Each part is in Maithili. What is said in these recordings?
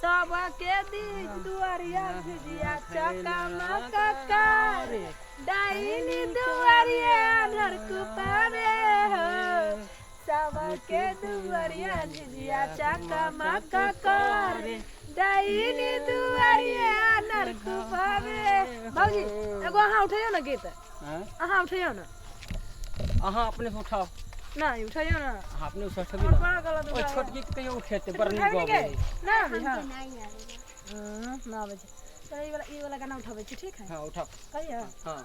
सबके बीच दुआरिया झिझिया चकमक करे, डाइनी दुआरिया अनहर कुपावे हो। सबके दुआरिया झिझिया चकमक करे, डाइनी दुआरिया अनहर कुपावे। भौजी एगो अहाँ उठैयौ ने गीत। आँय? अहाँ उठैयौ ने। अहाँ अपने से उठाओ। नहि उठैयौ ने। अहाँ अपने से उठबी हमर ने। बड़ा गलत ओहि उठाबै। छोटकी के कहियो उठेतै, बड़ नीक उठेबै ने गबै गे? है। नहि आबै? हँ। नहीं आबै। नहि आबै छै। चल ई वाला गाना उठाबै छी, ठीक है? हाँ, उठाओ। कहियो। हाँ।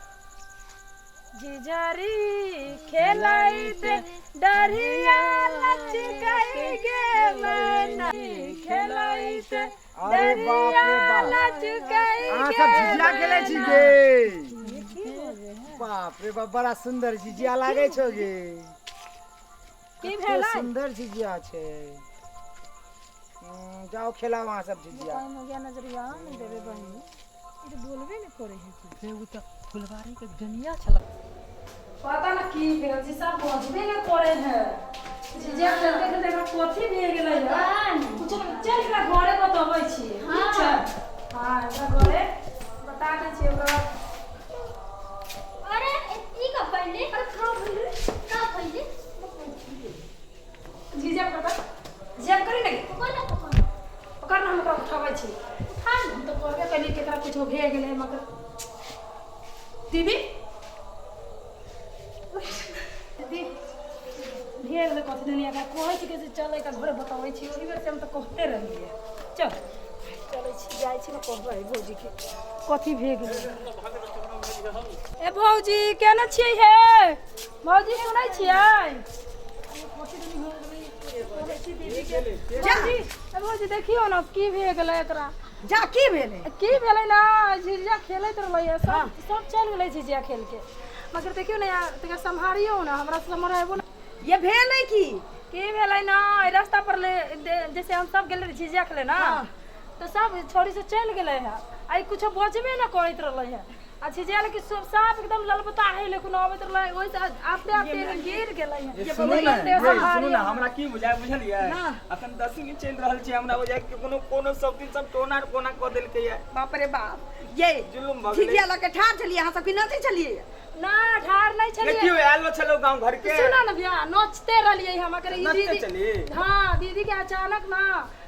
झिझरी खेलैत डरिया लचकै गे मैना, खेलैत अरे बाप डरिया रे बाप, लचकै अहाँ गे सब झिझिया खेलै छी मैना। गे? की बोले है? बाप रे बाप, बड़ा सुंदर झिझिया लागै छौ गे। की कते भेलै? सुंदर झिझिया छै। जाओ खेलाओ अहाँ सब झिझिया। पानि हो गया, नजरिया नहि देबै बहिनी, ई तऽ बोलबे नहि करै है। से ओ तऽ फुलवारी के डनिया छल। पता न की भेल जी, सब बजबे नहि करे है। झिझिया खेलते खेलते एकरा कथी भए गेलै है कुछ न। चल एकरा घरे बतबै छी, ठीक छै? हाँ, एकरा घरे बता दै छियै ओकरा। अरे, ई कब पढ़ली? अरे, का भेलै? का पढ़ली? झिझिया पकड़, झिझिया करी ने। पकड़ ना, पकड़। पकड़ ना, हम ओकरा उठाबै छी। उठा हम तऽ कहबे कलियै कि एकरा कुछो भए गेलै, मगर दीदी, दीदी भए गेलै कथी दुनिया का। कहै छी कि से चल एकरा घरे बतबै छी, ओहि बेर से हम तऽ कहते रहलियै। चल, चलै छी, जाइ छी ने, कहबै भौजीके कथी भए गेलै। ए भौजी, केना छियै हे भौजी? सुनै छियै? कथी दुनी हो गेलै? कहै छी दीदीके। भौजी, ए भौजी, देखियौ ने की भए गेलै एकरा। जा, की भेलै? की भेलै ना, झिझिया खेलैत रहलै है, सब सब चलि गेलै झिझिया खेल के, मगर देखियौ ने यार, तनिका सम्हारियौ ने, हमरा से सम्हारेबो ने। ये भेलै की? की भेलै ना, एहि रास्ता पर ले जैसे हम सब गेल रही झिझिया खेले ना, तऽ सब छोड़ी से चलि गेलै है आ ई कुछो बजबे ना करैत रहलै है। आ झिझिया लेकिन सब साफ एकदम ललबता है, लेकिन अबैत रहलै, ओहि से आते आते गिर गेलै है। ये सुनू ने, ओहि ये सुनू ने, सम्हारियौ। हमरा की बुझाय बुझलियै? अखन दसमी चलि रहल छै, हमरा बुझाय कि कोनो कोनो सब दिन सब टोना कोना कऽ देलकै ये। बाप रे बाप, ये जुलुम भऽ गेलै। झिझिया लऽ के ठाढ़ छलियै अहाँ सब कि नचै छलियै? ना, ठाढ़ नहीं ये छलियै। क्यों आयल छलो गांव घर के? सुना ना भैया, नोचते रहलियै हम अगर ई नचते दीदी छली? हाँ, दीदी के अचानक ना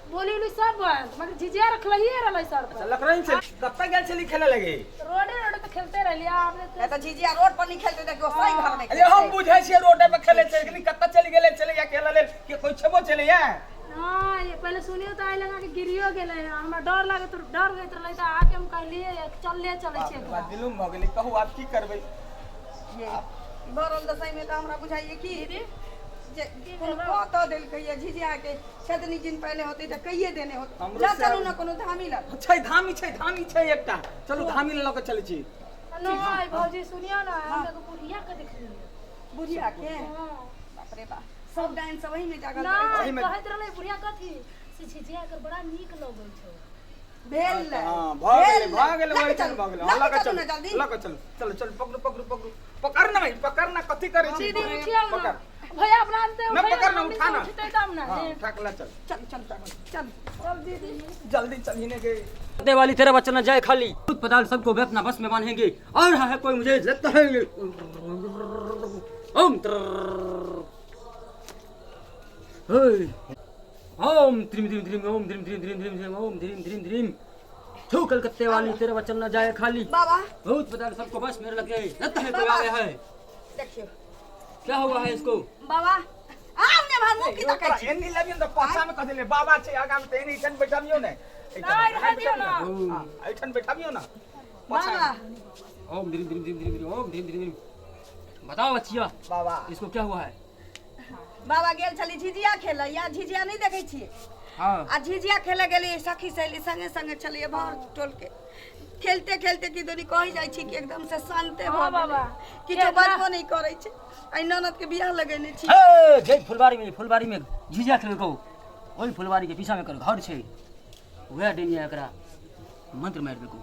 बोली उली सब बंद, मगर झिझिया रखलहिए रहलै सर पर। लकड़न छली, कतऽ गेल छली खेले लगे? रोडे रोडे पे खेलते रहलियै आपने। नहीं तऽ झिझिया रोड पर नहीं खेलते देखियौ, सही घर में अरे हम खेलते। बुझै छियै रोडे पे खेले छै, लेकिन कतऽ चलि गेलै छलै या खेलऽ लेल के कोइ छेबो छलैया? हाँ, ये पहले सुनियो तो आई लगा के गिरियो गेलै। हमरा डर लागत, डर होइत रहलै तऽ आके हम कहलियै चल ले चलै छियै एकरा। जुलुम भऽ गेलै। कहू आब की करबै? ये भरल दशई में तऽ हमरा बुझाइए कि जे कोनो कऽ तऽ देलकै ये झिझिया के छेदनी दिन पहले होते तऽ कहिए देने होते। हमरो जा से चलू ने कोनो धामी लग। छै धामी, छै धामी छै एकटा, चलू धामी लऽ कऽ चलै छी। नहीं भौजी, सुनियो ना, हम एगो बुढ़िया के देखलियै। बुढ़िया के? हाँ। बाप रे बाप, सब डाइन सब वही में जागल ना रहै। ओहिमे- कहैत रहलै बुढ़िया कथी से झिझिया के बड़ा नीक लगै छौ। भेल ले। हाँ, भऽ गेलै, भऽ गेलै, लऽ के ओहि चलू, भऽ गेलै। लऽ हाँ, लऽ के कऽ चलू चलू, ने जल्दी। लऽ कऽ चलू, चलू, चलू, पकड़ू, पकड़ू, पकड़ू, पकड़ ना भाई, पकड़ ना, कथी करै छी? दीदी, उठियौ ना। पकड़। भैया, अपना से ना, उठैयौ। पकड़ ना, हमनी उठा से ना। उठतै तब ना। हाँ, उठा के ला चल। चल चल चल चल। चल दीदी। जल्दी चलही ने के दे वाली तेरा बच्चा न जाए खाली। भूत पताल सबको वे अपना बस में बांधेंगे और है कोई मुझे लगता है। ओम त्रrrr। हे। ओम त्रिम त्रिम त्रिम, ओम त्रिम त्रिम त्रिम त्रिम त्रिम, ओम त्रिम त्रिम त्रिम। थू कलकत्ते वाली तेरा बच्चा न जाए खाली। बाबा। भूत पताल सबको बस मेरे लगे लगता है कोई बाबा। आया है। देखियौ। क्या हुआ है इसको? बाबा, आउ ने भाई, मुँह की तकै ओकरा छी? एनी लबियन तऽ पाछा में कथी ले बाबा छै आगा में, तऽ एनी एठन बैठाबियौ ने। नहि, रहऽ दियौ ना। हाँ, एठन बैठाबियौ ना पाछा। बाबा। ओम द्रीम द्रीम द्रीम द्रीम द्रीम, ओम द्रीम द्रीम द्रीम। बताओ बच्चिया। बाबा। इसको क्या हुआ है? बाबा, गेल छली झिझिया खेलै या झिझिया नहीं देखै छियै? हाँ। आ झिझिया खेले गेली, सखी सहेली संगे संगे छलियै भर टोल के, खेलते खेलते की दुनी कहि जाइ छी कि एकदम से शान्ते भऽ हाँ, बाबा। गेलै, किछो बजबो नहि करै छै। आइ ननद के बियाह लगेने छी। हे जय फुलवारी में, फुलवारी में झिझिया खेल को, ओहि फुलवारी के पीछा में एकर घर छै, वएह डेनिया एकरा मंत्र मारि देलकौ।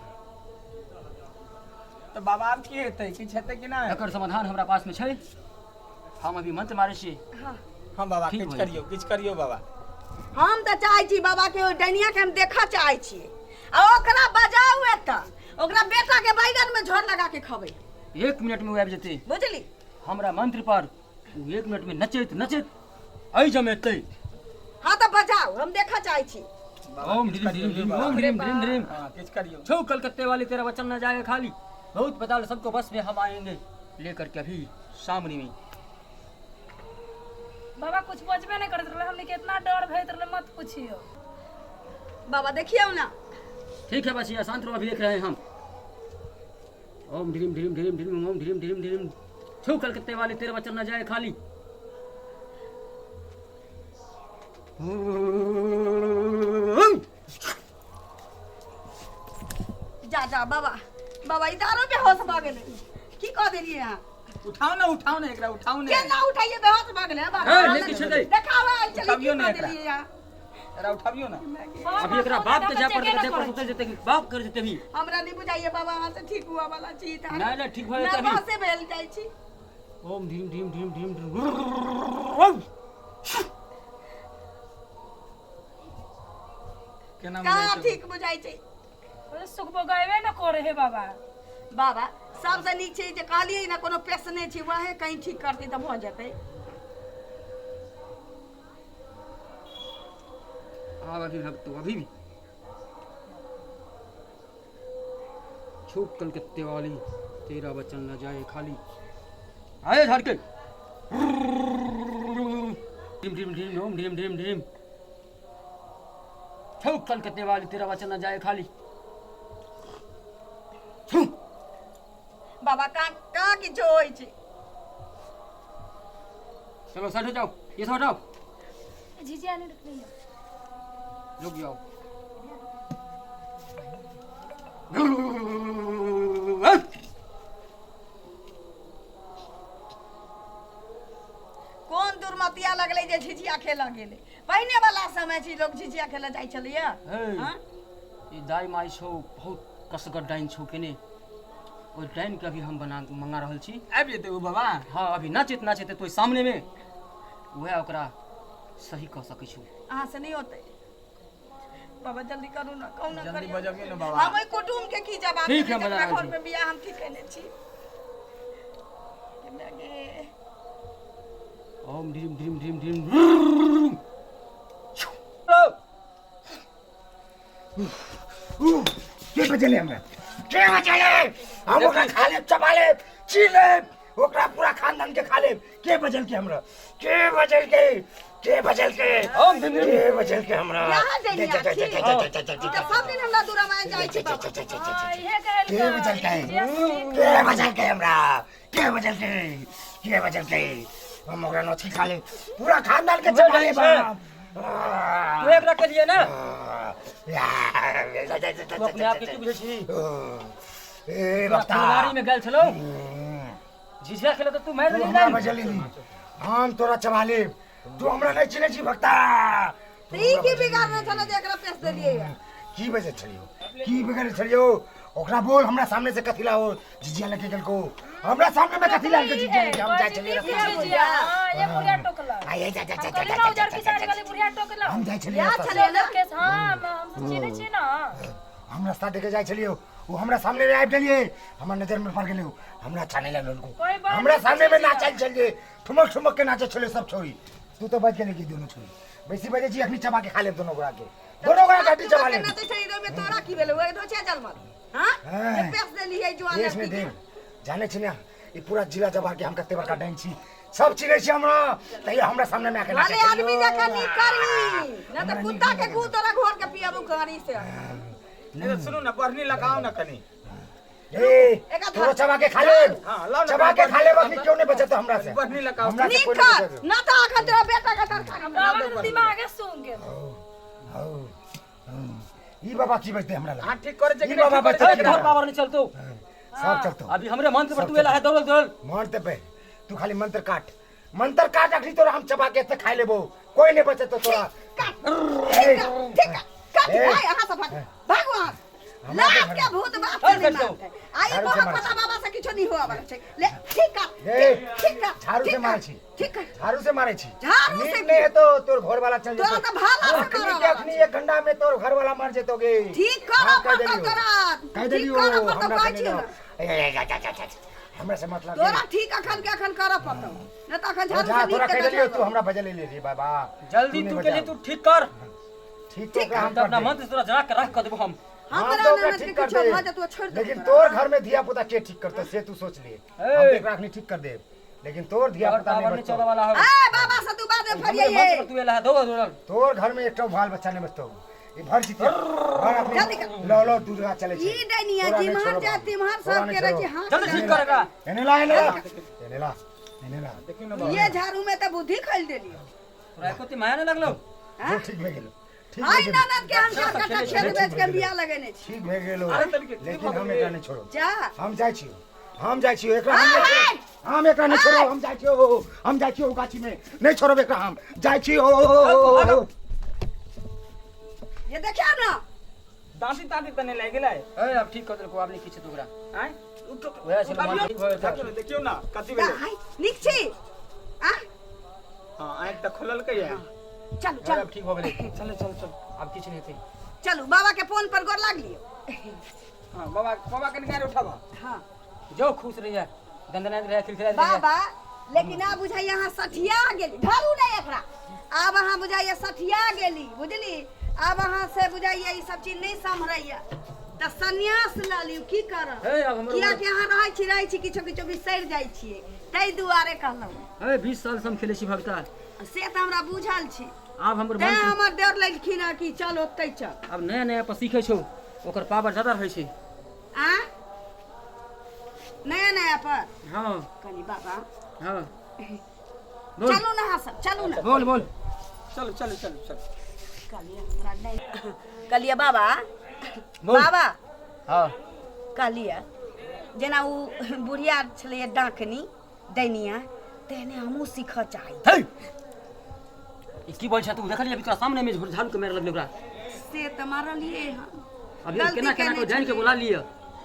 तऽ बाबा, आब की हेतै? किछु हेतै कि नहि? एकर समाधान हमरा पास में छै, हम अभी मंत्र मारै छी। हाँ बाबा। ठीक किछु हो जेतै। करियौ, किछु करियौ बाबा। हम तऽ चाहै छी बाबा के ओहि डैनिया के हम देखऽ चाहै छियै आ ओकरा बजाउ एतऽ ओकरा बेटा के बैगन में झोर लगा के खबै एक मिनट में ओ आबि जेतै बुझली हमरा मंत्र पर ओ एक मिनट में नचैत नचैत एहि जमेतै हाँ तऽ बजाउ हम देखऽ चाहै छी ओम ह्रीम ह्रीम ह्रीम ओम ह्रीम ह्रीम ह्रीम हाँ किछु करियौ छो कलकत्ते वाले तेरा वचन न जाएगा खाली बहुत बता सबको बस में हम आएंगे लेकर के अभी सामने में बाबा कुछ बचबे नहीं करत रहले हमनी के इतना डर भइत रहले मत पूछियो बाबा देखियौ ना ठीक है बचिया शांत रहो अभी देख रहे हैं हम ओम ह्रीम ह्रीम ह्रीम ह्रीम ओम ह्रीम ह्रीम ह्रीम छो कलकत्ते वाले तेरा वचन न जाए खाली जा जा बाबा बाबा ई दारू बेहोश भऽ गेलै की कऽ देलियै अहाँ उठाओ ना उठाओ ना एकरा उठाओ ना केना उठाइए बेहोश भऽ गेलै बाबा ए, लेके चलै। देखावा आयल छलै की उठाबियौ ने कऽ एकरा। देलियै अहाँ एकरा उठाबियौ ना अभी एकरा बाप के जा पड़तै देह पर सुतल जेतै कि बाप कर जेतै अभी हमरा नहीं बुझाइए बाबा अहाँ से ठीक हुआ वाला चीज नहीं, नहीं, ठीक भऽ जेतै अभी। नर्वसे भेल जाइ छी ओम ह्रीम ह्रीम ह्रीम ह्रीम ह्रीम केना कहाँ बुझाइ छौ? ठीक बुझाइ छै अरे सुखबो गएबे न करे हे बाबा बाबा सबसँ नीक छै जे कहलियै ने कोनो पेश नहि छै वएह कहीं ठीक करतै तऽ भऽ जेतै आब अभी भक्तो अभी भी छूट कलकत्ते वाली तेरा वचन न जाए खाली आए झाड़ के ढीम ढीम ढीम ढोम ढीम ढीम ढीम छूट कलकत्ते वाली तेरा वचन न जाए खाली छू बाबा कहाँ कहाँ किछो होइ छै चलो साइड हो जाओ ये सब हटाओ झिझिया नहीं रखनी है रुक जाओ कोन दुर्मतिया लगलै जे झिझिया खेलऽ गेलै पहिने वाला समय छै लोग झिझिया खेलऽ जाइ छलैया हे। हँ? ई दाइ माइ छौ बहुत कसगर डाइन छौ केने ओहि डाइन के अभी हम बना मंगा रहल छी आबि जेतै ओ बाबा हाँ अभी नाचैत नाचैत तो सामने में वएह ओकरा सही कऽ सकै छौ अहाँ से नहीं होतै बाबा जल्दी करू ना कहू ना जल्दी करियौ। बजबियौ ने बाबा। हम ओहि कुटुम्ब के की जवाब ठीक है, देबै बजा जकरा रहल घर छी। में बियाह हम ठीक केने छी गे, ओम ह्रीम ह्रीम ह्रीम ह्रीम के बचेले हमरा के बचेले हम ओकरा खा लेब चबा लेब चीर लेब ओकरा पूरा खानदान के खा लेब के बचल के हमरा के बचल के के बचल के के बचल के हमरा यहाँ जइया छी। ई तऽ सब दिन हमरा दूरामाय जाइ छी बाबा हाँ इहे कहल के बचल के के बचल के हमरा के बचल के के बचल के हम ओकरा नथी खा लेब पूरा खानदान के चबा लेब हम। तू एकरा के लिए ना तू अपने आप के की बुझै छी ए बक्ता फुलवारी में गेल छलौ झिझिया खेले तऽ तू मारि तू देलही हमरा डाइन। बजली हम तोरा चबा लेब तू हमरा नहीं चिन्है छी भक्ता तऽ ई की बिगाड़ने छलै जे एकरा पेश देलियै या की बजै छलियौ की बिगड़ै छलियौ ओकरा बोल हमरा सामने से कथी ला हो झिझिया लेके गेलको हमरा सामने में कथी ला के झिझिया लेके हम जाइ छलियै रास्ता से। झिझिया हाँ ये बुढ़िया टोकला आइ, जा, जा, जा, हम जा, कहली जा, ना जा, उजर जा, की जा, साड़ी वाली बुढ़िया टोकला हम जाइ छलियै याद रास्ता से। छलै ना केस हाँ हम सब चिन्है छी ना हम रास्ता देखे जाइ छलियौ ओ हमरा सामने में आबि गेलियै हमर नजर में पड़ गेलै हमरा छाने लागल कोई उनको बात हमरा नहीं सामने में झिझिया। नाचल छलियै ठुमक ठुमक के नाचै छलियै सब छोरी तू तो बच गेलै कि दुनू छोरी बेसी बजै छी अखनी चबा के खा लेब दुनू गोरा के दोनों गोरा के हड्डी चबा लेब नाचै छलै ओहिमे तोरा की भेलै ओहि दोछे जलमल हाँ हाँ। जे पेश देलियै जुआन देश में लड़की के। देख जाने छी ना ई पूरा जिला जवार के हम कते बड़का डाइन छी सब चिन्है छी हमरा तैयो हमरा सामने में आके भले नाचै आदमी जकाँ नीक करही ना तऽ हमरा नीक कुत्ता के नहि गू तोरा घोर के पियाबू गाड़ी से नहीं तो सुनू ना बढ़नी लगाओ ना कनी ए एका धर। तोरो चबा के खा लेब हाँ, लाओ ना, चबा के बढ़नी खा लेब लगाओ। अखनी क्यों नहीं बचत हमरा से बढ़नी लगाओ। हमरा से नीक कोई नहीं कर बचत ना तऽ अखन तोरा बेटा के तरकारी बाबा के दिमागे सूंघ गेल हौ ई बाबा की बजते हमरा लग हाँ ठीक करे छै ई कि नहीं बाबा ठीक करे बचते छै तोहर एकरा? पावर नहीं चलतो सब चलतो अभी हमरे मंत्र पर तू एला है दौड़ल दौड़ल मंत्र पे तू खाली मंत्र काट मंत्र काट अखनी तोरा हम चबा के एते खाइ लेबो कोई नहीं बचत तोरा काट ए, ठीक है काट ए। भाई अहाँ सब भाग भागो अहाँ हमरा लात के के भूत बाप चल, से चल, नहीं मानते आई झाड़ू से बहुत मार। पता बाबा से किछु किछो नहीं हुआ वाला छै। ले ठीक कर, ए, ठीक कर। झाड़ू से ठीक कर, मारै छी। ठीक कर। झाड़ू से मारै छी। झाड़ू से नीक नहीं हेतौ तोर घर वाला चल तोरा जेतौ। तऽ भाला से अखनी करऽ के वाला अखनी 1 घंटा में तोर घर वाला मर जेतौ गे। ठीक करऽ हाँ, कहि पड़तौ देलियौ। तोरा। कहि ठीक देलियौ, करऽ पड़तौ, हमरा कहै से छियौ नहि ने। ए, ए, ए, जा, जा, जा, जा। हमरा से मतलब तोरा ठीक अखन के अखन करऽ पड़तौ, नहि तऽ अखन झाड़ू जा से तोरा नीक कहि के देलियौ, तू हमरा बजले ले रे बाबा। जल्दी नहि तू बजा। के लिए तू ठीक कर। ठीक तो ओकरा हम तऽ अपना कर देब। मंत्र तोरा जरा के राख कऽ देबो हम। हम हमरा तो ओकरा ननद के ठीक कर किछो देब। भऽ जेतौ, छोड़ि देबौ लेकिन तोरा। तोर घर में धिया पुता के ठीक करतौ से तू सोच ले। हम तो एकरा अखनी ठीक कर देब, लेकिन तोर धिया तोहर पुता नहीं पावर नहीं बचतौ। चले वाला हो। ए बाबा से तू बाद में हमरे फरियाइए। मंत्र पर तू एला है दो दौड़ल। तोर घर में एकटा बाल बच्चा नहीं बचतौ। ई भर जीते भर अपने जल्दी कर। लो लो दूधरा चले छै। ई डैनिया तोरा नहीं जिम्हर छोड़ब जा हम। तिम्हर तोरा सबके नहीं रहै छै छोड़ब। हाथ। जल्दी ठीक कर एकरा। एने ला, एने ला, एने ला, एने ला। देखियौ ने बाबा। ये झाड़ू में तऽ बुद्धि खोलि देलियौ। तोरा एको ती माया नहीं लगलो। जो ठीक भए गेलो, ठीक भए आइ गेलो। ननद के हम 4 कट्ठा खेत बेच के बियाह लगेने छी। ठीक भए गेलो, अरे तनिके ठीक लेकिन भऽ हम गेलै। एकरा नहीं छोड़ब। जा। हम जाइ छियौ, हम जाइ छियौ, एकरा हम नहि छोड़ब। हम एकरा नहीं छोड़ब, हम जाइ छियौ, हम जाइ छियौ गाछी में नहीं छोड़ब एकरा, हम जाइ छियौ। ये देखियौ ने। दाँती ताँती तऽ नहि लागि गेलै? ए अब ठीक कर देलको, आब नहीं किछु तोरा। आँय उठो। वएह छलै, उठाबियौ। मन ठीक भऽ गेल। देखियौ ने, देखियौ ने कथी भेलै। आइ नीक छी आ? हँ, आँखि तऽ खोललकै ये। चलू चल चलू। अब ठीक भऽ गेलै। चलो चलो चलो। आब किछु नहि हेतै। चलू बाबा के फोन पर गोर लाग लियौ। हँ बाबा, बाबा के निकालि उठाबऽ। हाँ जो खुश रहिए, दंदनाइत रहिए, खिलखिलाइत रहिए। बाबा, लेकिन आब बुझाइए अहाँ सठिया गेली। धरू नहि एकरा। आब अहाँ बुझाइए सठिया गेली, बुझली? आब अहाँ से बुझाइए ई सब चीज नहि सम्हरैया तऽ सन्यास लऽ लियौ। की करब? हे आब हमर कियाकि अहाँ रहै छी, रहै छी, किछो किछो बिसरि जाइ छियै, ताहि दुआरे कहलहुँ। हे 20 साल से हम खेलै छी भगता। से तऽ हमरा बुझल छी। आब हमर तेँ मन हमर देवर लेलखिन हँ कि चल ओतहि चल। आब नया नया पर सीखै छौ, ओकर पावर ज्यादा रहै छै। आ नया नया पर? हाँ। कनी बाबा। हाँ बोल। चलू ने अहाँ सब, चलू ने। बोल बोल। चलू चलू चलू चलू। कहलियै हमरा नहि, कहलियै बाबा। बोल। बाबा। हाँ। कहलियै जेना ओ बुढ़िया छलैए डाकनी दैनिया, तेहने हमहूँ सीखऽ चाहै। हे ई की बोल छै तू? देखलियै अभी तोरा सामने में झाड़ू के मारे लगलै ओकरा। से तऽ मारलियै हम। अभी गलती केना केना केने को जानि के छलियै। बोला लिअ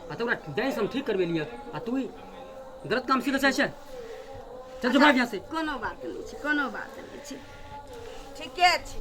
आ तोरा डाइन से हम ठीक करबेलियै आ तू ई गलत काम सीखऽ चाहै छै? चल जो, भाग यहाँ से। कोनो बात नहि छै, कोनो बात नहि छै, ठीके छै।